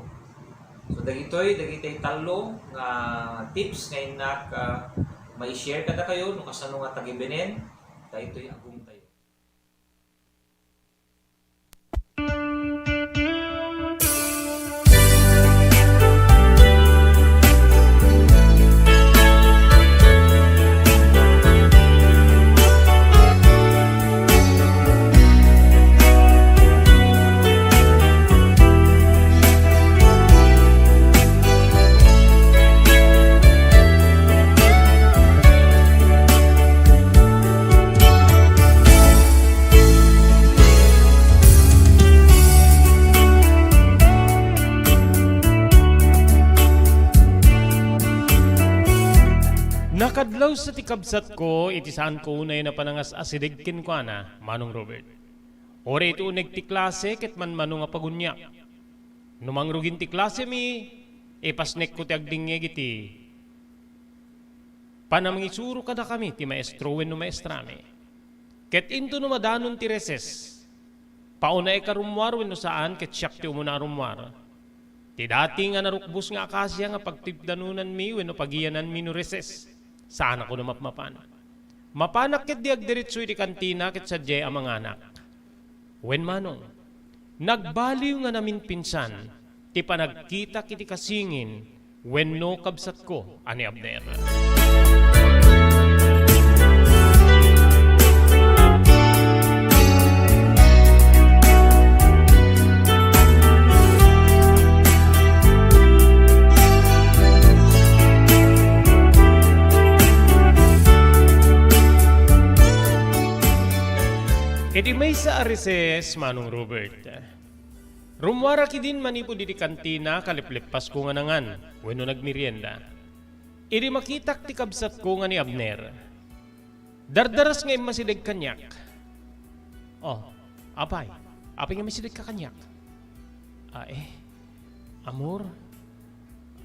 So, dagitoy, dagitoy tallo nga tips nga innak, ah, mai-share kadakayo no kasano nga tagibenen daytoy agongtayo. Nakadlawsa ti kabsatko iti saanko unay a panangas-asideg kenkuana, Manong Robert. Uray iti uneg ti klase ket manmano nga paguniak. No mangrugin ti klasemi, ipasnekko ti agdingngeg iti panangisuro kadakami ti maestro wenno maestrami. Ket intono madanon ti recess, paunay ka rummuar wenno saan ket siak ti umuna a rummuar. Ti dati nga narukbos nga akasia nga pagtipdanonanmi wenno pagiyananmi no recess, saan a kuno mapmapan. Mapanak ketdi agdiretso iti kantina ket sadiay a manganak. Wen manong, nagbaliw nga naminpinsan ti panagkitak iti kasingin wenno kabsatko a ni Abner. Iti maysa a recess, Manong Robert, rummuarak idin manipud iti kantina, kalepleppasko nga nangan wenno nagmerienda. Idi makitak ti kabsatko nga ni Abner, dardaras nga immasideg kaniak. "Oh, apay, apay nga immasidegka kaniak?" "Ah, eh, amor,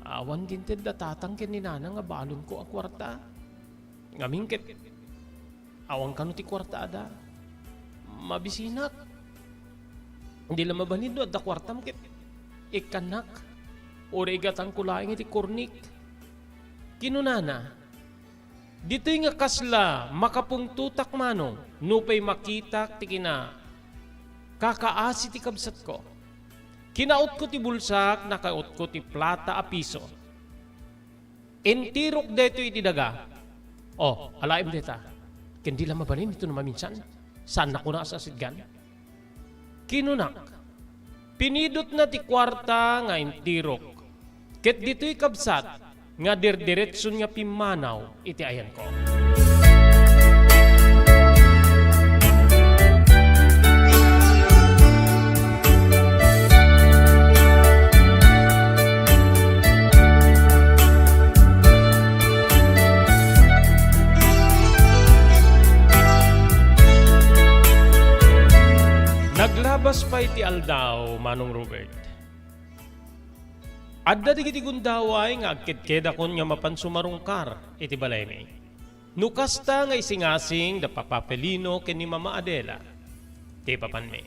awan gintedda tatang ken ni nanang a balonko a kuarta. Ngamin ket awan kano ti kuarta a da. Mabisinak. Di la mabalin no adda kuartam ket ikkannak. Uray igatangko laeng iti kurnik." Kinunana, "Ditoy nga kasla makapungtotak, Manong, nupay makitak ti kinakakaasi ti kabsatko. Kinautko ti bulsak, nakautko ti plata a piso. Intirok daytoy iti daga. O, alaem dayta. Ken di la mabalin ito no maminsan. Saannak a sasitgan. Kinunak, pinidotna ti kuarta nga intirok. Ket ditoy kabsat nga dirdiretson nga pimmanaw iti ayanko. Naglabas pay ti aldaw, Manong Robert. Adda dagiti gundaway nga agkedkedakon nga mapan sumarungkar iti balaymi. No kasta nga isingasing da Papa Felino ken ni Mama Adela ti ipapanmi.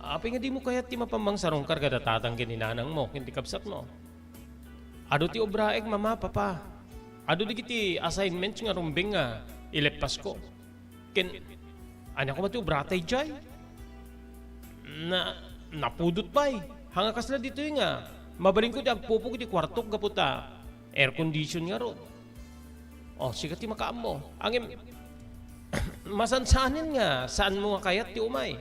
Apay nga dimo kayat ti mapan mangsarungkar kada tatang ken ni nanangmo ken ti kabsatmo? Adu ti obraek, Mama, Papa. Adu dagiti assignments nga rumbeng nga ileppasko. Ken, ania koma ti obrata idiay? Na, napudot pay. Haan nga kasla ditoy nga mabalinko ti agpupog iti kuartok gapu ta air condition ngarud. O, sika ti makaammo. Ngem, masansanen nga saanmo nga kayat ti umay.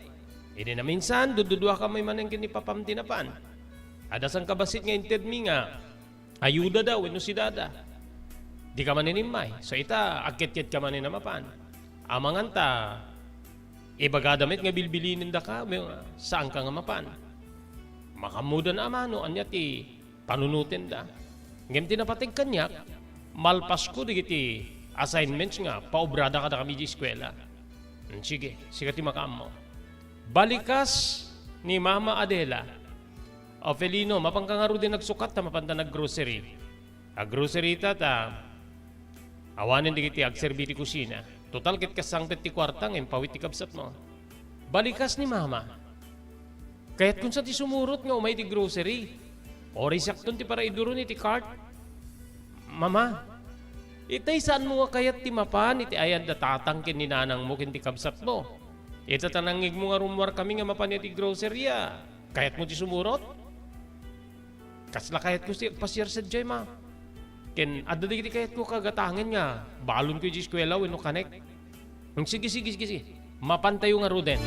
Idi naminsan, dudduduaka manen ken ni Papam ti napan. Adda sangkabassit nga intedmi nga ayudada wenno sidada. Dika manen immay. So ita, agketketdaka manen a mapan. Amangan ta, ibagada met nga bilbilinendaka, saanka nga mapan. Makaammoda a mano ania ti panunotenda. Ngem ti napateg kaniak, malpasko dagiti assignments nga paobrada kadakami idiay eskuela. Hmm, sige, sika ti makaammo. Balikas ni Mama Adela. O Felino, mapanka ngaruden agsukat ta mapanta naggrocery. Aggrocery ita ta awanen dagiti agserbi ti kusina. Total, ket kas sangpet ti kuarta nga impawit ti kabsatmo. Balikas ni Mama. Kayatkon sa ti sumurot nga umay ti grocery. Uray siakton ti paraiduron iti cart. Mama, itay saanmo nga kayat ti mapan iti ayan da tatang ken ni nanangmo ken ti kabsatmo? Ita ta nangngegmo nga rummuarkami nga mapan iti grocery a. Kayatmo ti sumurot? Kasla kayatko ti agpasiar sadiay, Ma. Ken adda dagiti kayatko a kagatangen nga balonko idiay eskuela wenno kanek. Hmm, sige, sige, sige, sige. Mapantayo ngaruden.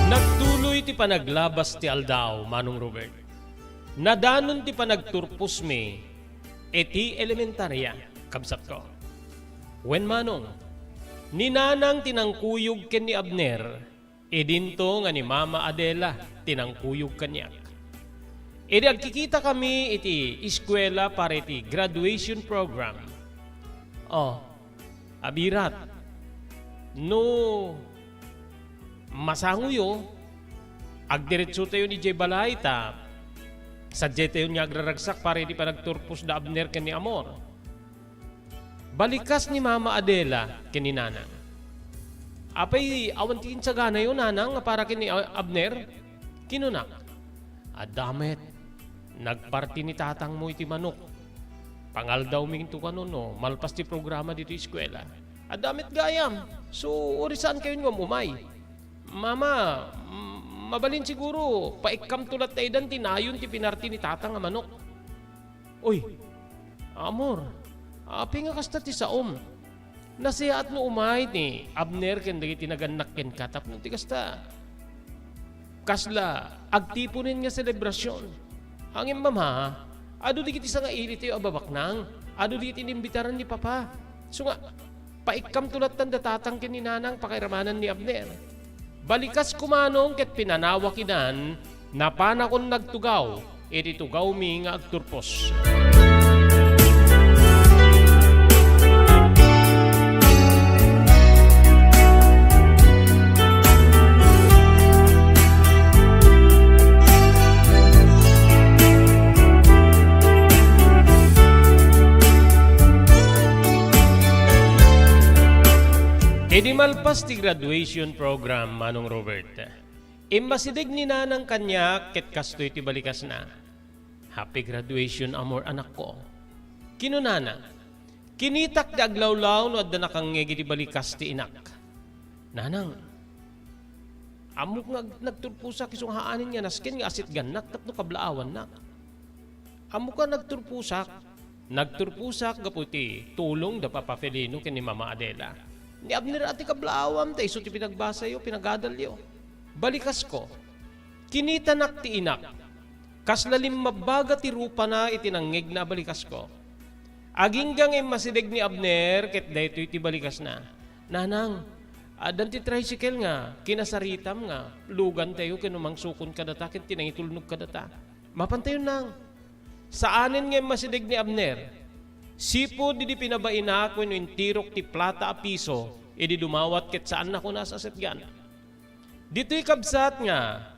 Nagtuloy ti panaglabas ti aldaw, Manong Robert. Nadanon ti panagturposmi iti elementaria, kabsatko. Wen, Manong, ni Nanang ti nangkuyog ken ni Abner, idinto nga ni Mama Adela ti nangkuyog kaniak. Idi agkikitakami iti eskuela para iti graduation program. Oh, abirat. No masangoyo, agdiretsotayon idiay balay ta sadiaytayon nga agraragsak para iti panagturpos da Abner ken ni Amor. Balikas ni Mama Adela ken ni Nanang. Apay, awan ti insaganayo, Nanang, nga para ken ni A-, Abner? Kinunak. Adda met. Nagparti ni tatangmo iti manok. Pangaldawmi ito kanon no malpas ti programa ditoy eskuela. Adda met gayam. So, uray saankayon nga umay. Mama, m-, mabalin siguro, paikkamto latta idan ti nayon ti pinarti ni tatang a manok. Uy, Amor, apay nga kasta ti saom? Nasayaat no umay ni Abner ken dagiti nagannak kenka tapno ti kasta. Kasla agtiponen nga selebrasion. Ngem, Mama, adu dagiti sangailitayo a babaknang, adu dagiti inimbitaran ni Papa. Isu nga, paikkamto lattan da tatang ken ni Nanang pakairamanan ni Abner. Balikas kumanong ket pinanawak idan, napanakon nagtugaw iti tugawmi nga agturpos. Idi malpas ti graduation program, Manong Robert, Immasideg ni nanang kaniak ket kastoy ti balikasna. "Happy graduation, amor, anakko." Kinunana, "Kinitak ti aglawlaw no adda nakangngeg iti balikas ti inak." "Nanang, ammok nga ag-, nagturposak isu nga haanen nga nasken nga asitgannak tapno kablaawannak. Ammok nga nagturposak, nagturposak gapu iti tulong da Papa Felino ken ni Mama Adela. Ni Abner a ti kablaawam, ta isu ti pinagbasayo, pinagadalyo. Balikasko. Kinitanak ti inak. Kasla limmabbaga ti rupana iti nangngegna a balikasko. Agingga nga immasideg ni Abner ket daytoy ti balikasna. Nanang, addan ti tricycle nga kinasaritam nga lugantayo ken umangsukon kadata ken ti nangitulnog kadata. Mapantayon, nang." Saanen nga immasideg ni Abner. Sipud idi pinabainak wenno intirok ti plata a piso idi dumawat ket saannak a nasasetgan. Ditoy kabsat nga,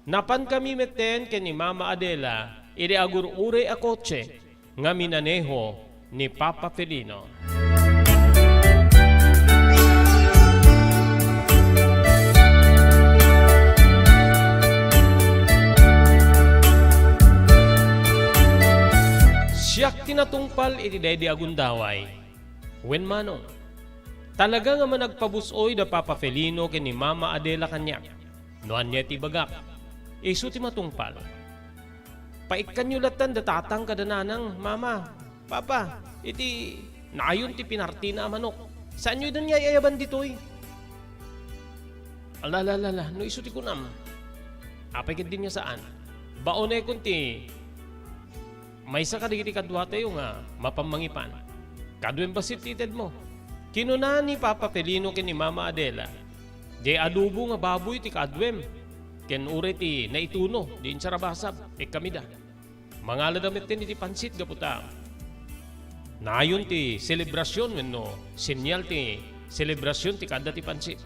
napankami metten ken ni Mama Adela iti agur-uray a kotse nga minaneho ni Papa Felino. Siak ti natungpal iti daydi a gundaway. Wen, manong, talaga nga managpabus-oy da Papa Felino ken ni Mama Adela kaniak. No ania ti ibagak, isu ti matungpal. Paikkanyo lattan da tatang kada nanang, mama, papa, iti nayon ti pinartina a manok. Saanyo idan nga ay-ayaban ditoy? Ala, ala, ala, ala, no isu ti kunam. Apay ket din nga saan? Baonekon ti maysa kadagiti kaduatayo nga mapan mangipan. Kaduem bassit ti itedmo. Kinuna ni Papa Felino ken ni Mama Adela, "Diay adobo nga baboy ti kaaduem, ken uray ti naituno, di insarabasab, ikkamida. Mangalada metten iti pansit gapu ta nayon ti selebrasion wenno senyal ti selebrasion ti kaadda ti pansit."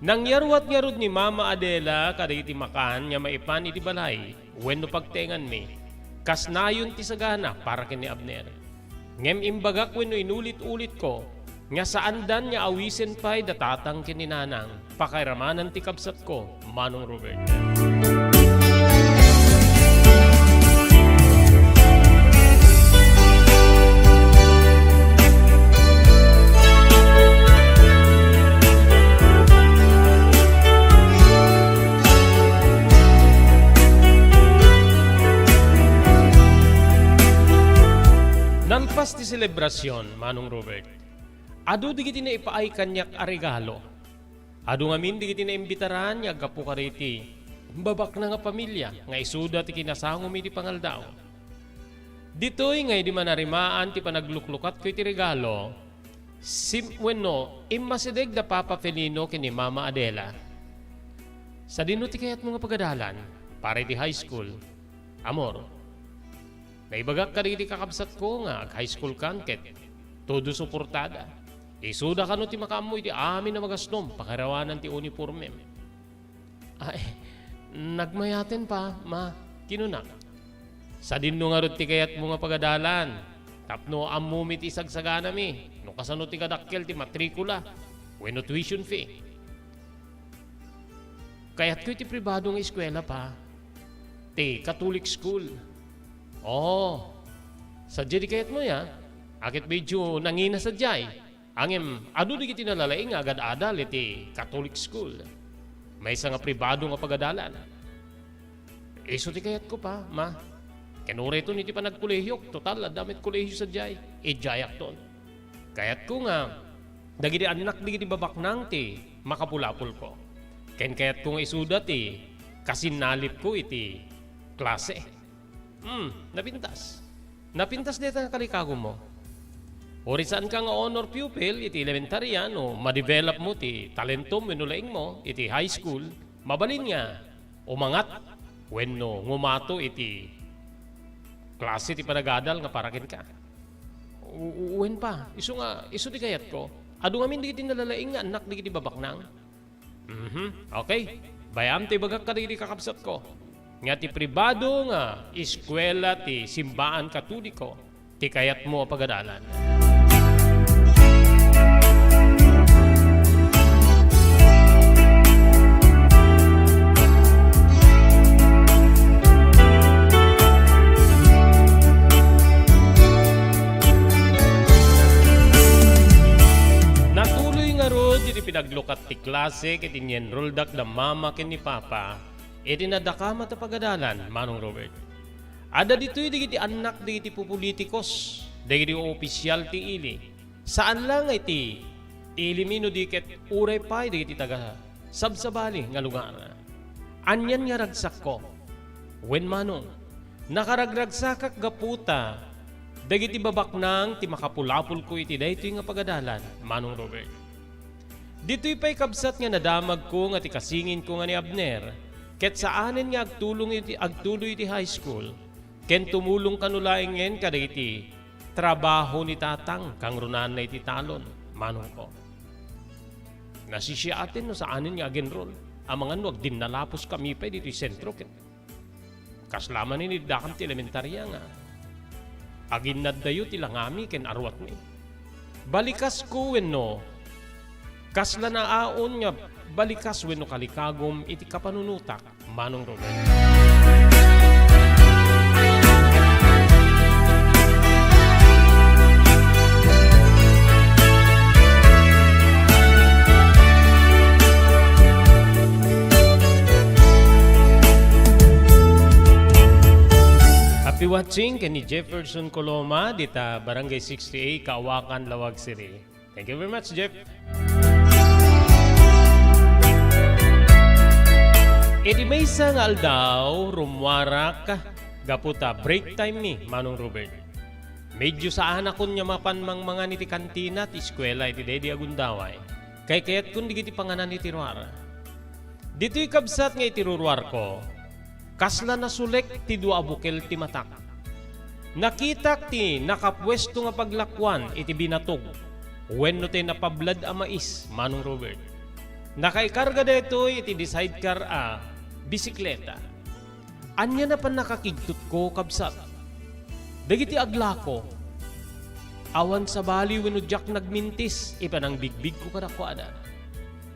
Nangyaruat ngarud ni Mama Adela kadagiti makan nga maipan iti balay wenno pagtenganmi, kas nayon ti sagana para ken ni Abner. Ngem imbagak wenno inulit-ulitko nga saandan nga awisen pay da tatang ken ni nanang, pakairamanan ti kabsatko, Manong Robert. Nalpas ti selebrasion, Manong Robert, adu dagiti naipaay kaniak a regalo. Adu ngamin dagiti naimbitaran nga aggapu kadagiti babaknang a pamilia nga isuda ti kinasangom iti pangaldaw. Ditoy nga idi manarimaan ti panagluklukatko iti regalo, sim-, wenno, immasideg da Papa Felino ken ni Mama Adela. Sadino ti kayatmo nga pagadalan para iti high school, amor? Naibagak kadagiti kakabsatko nga ag-high school kan ket todo suportada. Isuda kano ti makaammo iti amin a magasnom, pakairawanan ti unipormem. Ay, nagmayaten pa, ma, kinunak. Sadinno ngarud ti kayatmo nga pagadalan, tapno ammomi ti isagsaganami, no kasano ti kadakkel ti matrikula wenno tuition fee. Kayatko iti pribado nga eskuela pa, ti Catholic school. Oo. Sadiay di kayatmo ya? Aket medyo nangina sadiay. Ngem adu dagiti nalalaing nga agad-adal iti Catholic school. Maysa nga pribado nga pagadalan. Isu ti kayatko pa, ma. Ken urayton iti panagkolehiok, total, adda met kolehio sadiay. Idiayakton. Kayatko nga dagiti annak dagiti babaknang ti makapulapolko. Ken kayatko nga isuda ti kasinnalipko iti klase. Hmm, napintas. Napintas dayta nga kalikagumo. Uray saanka nga honor pupil iti elementarya, no madevelopmo ti talentom wenno laingmo iti high school, mabalin nga umangat wenno ngumato iti klase ti panagadal nga para kenka. U-, u-, wen pa, isu nga, isu ti kayatko. Adu ngamin dagiti nalalaing nga annak dagiti babaknang. Mhm. Okay. Bay-am ti ibagak kadagiti kakabsatko nga ti pribado nga eskuela ti simbaan Katoliko ti kayatmo a pagadalan. kat ti klase ket inyeenroldak da mama ken ni papa iti nadakamat a pagadalan, Manong Robert. Adda ditoy dagiti annak dagiti pupulitikos, dagiti opisyal ti ili. Saan la nga iti ili mi no di ket uray pay dagiti taga sabsabali nga lugar. Anian nga ragsakko? Wen, Manong, nakaragragsakak gapu ta dagiti babaknang ti makapulapolko iti daytoy nga pagadalan, Manong Robert. Ditoy pay, kabsat, nga nadamagko nga ti kasinginko nga ni Abner ket saanen nga agtulong iti, agtuloy iti high school ken tumulong kano laengen kadagiti trabaho ni Tatang, kangrunana iti talon, Manongko. Nasisiaten no saanen nga agenrol, amangan no agdinnalapos kami pay ditoy sentro ket kasla manen iddakam ti elementaria nga aginnaddayo ti langami ken aruatmi. Balikasko wenno kasla naaon nga balikas wenno kalikagum iti kapanunotak, Manong Robert? Happy watching ken ni Jefferson Coloma dita Barangay sixty-eight, Kaawakan, Laoag City. Thank you very much, Jeff. Iti maysa nga aldaw, rummuarak gapu ta break time mi, Manong Robert. Medyo saanakon nga mapan mangmangan iti kantina ti eskuela iti daydi a gundaway. Kaykayatkon dagiti panganan iti ruar. Ditoy, kabsat, nga iti ruruarko, kasla nasulek ti dua a bukel ti matak. Nakitak ti nakapuesto nga paglakuan iti binatog wenno ti napablad a mais, Manong Robert. Nakaikarga daytoy iti di sidecar a bisikleta. Ania napan nakakigtutko, kabsat? Dagiti aglako, awan sabali wenno diak nagmintis ipanangbigbigko kadakuada.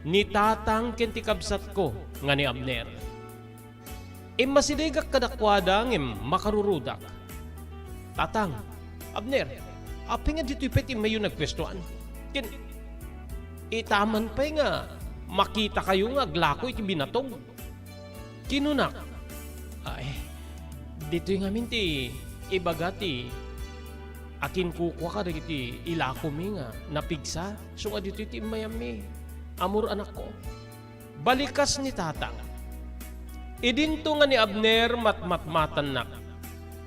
Ni Tatang ken ti kabsatko nga ni Abner. Immasidegak kadakuada ngem makarurudak. "Tatang, Abner, apay nga ditoy pay ti immayo nagpuestoan? Ken itaman pay nga makitakayo nga aglako iti binatog?" Kinunak, "Ay, ditoy ngamin ti ibaga ti akinkukua kadagiti ilakomi nga napigsa, isu nga ditoy ti immayammi, Amor, anakko." Balikas ni Tatang. Idinto nga ni Abner matmatmatannak.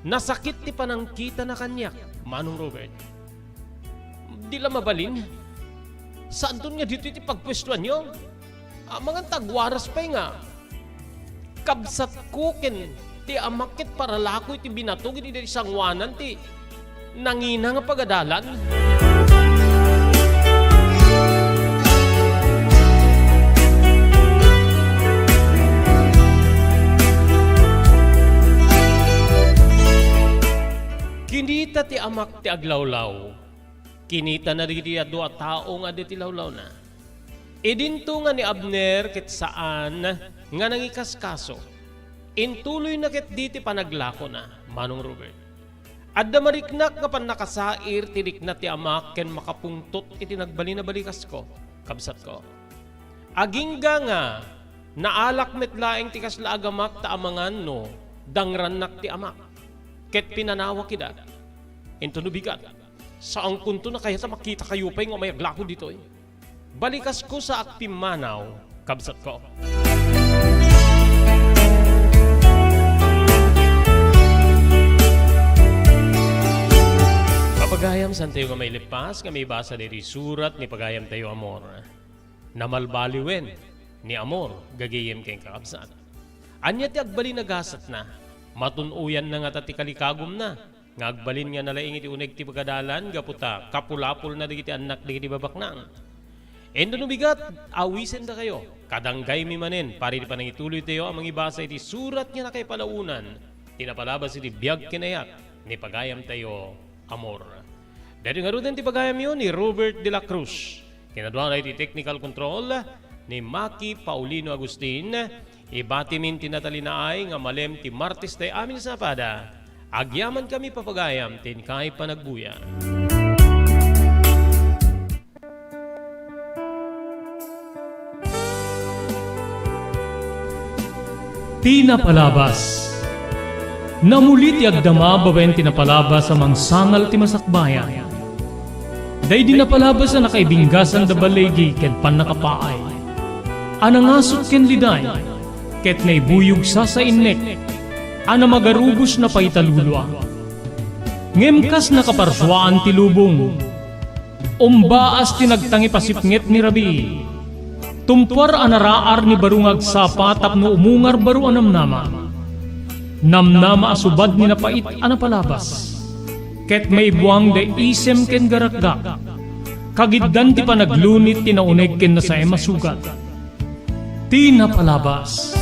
Nasakit ti panangkitana kaniak, Manong Robert. Di la mabalin. Saanton nga ditoy ti pagpuestoanyo? Amangan ta agwaras pay nga kabsatko ken ti amak ket paralako iti binatog iti sangoanan ti nangina nga pagadalan. Kinita ti amak ti aglawlaw. Kinitana dagiti adu a tao nga adda iti lawlawna. Idinto nga ni Abner ket saan nga nangikaskaso. Intuloyna ketdi ti panaglakona, Manong Robert. Adda mariknak nga pannakasair ti rikna ti amak ken makapungtot iti nagbalin a balikasko, kabsatko. Agingga nga naalak met laeng ti kasla a gamak ta amangan no dangrannak ti amak ket pinanawak ida. Inton no bigat, saankonto a kayat a makitakayo pay nga umay aglako ditoy. Balikasko sa agpimmanaw, kabsatko. Papagayam, saantayo nga mailipas nga maibasa daytoy surat ni pagayamtayo Amor. Namalbaliwen ni Amor, gagayem ken kakabsat. Ania ti agbalin a gasatna? Matun-oyanna ngata ti kalikagumna nga agbalin nga nalaing iti uneg ti pagadalan gapu ta kapulapolna dagiti annak dagiti babaknang. Inton no bigat, awisendakayo. Kadanggaymi manen, para iti panangituloytayo a mangibasa iti surat nga nakaipalaonan ti napalabas iti biag ken ayat ni pagayamtayo Amor. Daytoy ngaruden ti pagayamyo ni Robert de la Cruz. Kinaduana iti technical control ni Maki Paulino Agustin. Ibatimin ti natalinaay nga malem ti Martes tay amin a sapada. Agyamankami, papagayam, ti inkay panagbuya. Ti napalabas. Namuli ti agdama babaen ti napalabas a mangsangal ti masakbayan. Daydi napalabas a nakaibinggasan da baligi ken pannakapaay. A nangasut ken liday, ket naibuyog sasainnek, a namagarubos na paitalulua. Ngem kas nakaparsuaan ti lubong, umbaas ti nagtangipasipnget ni Rabii. Tumpuar a naraar ni baro nga agsapa tapno umungar baro a namnama. Namnama a subad ni napait a napalabas. Ket maibuang da isem ken garakgak. Kagiddan ti panaglunit ti nauneg ken nasaem a sugat. Ti napalabas.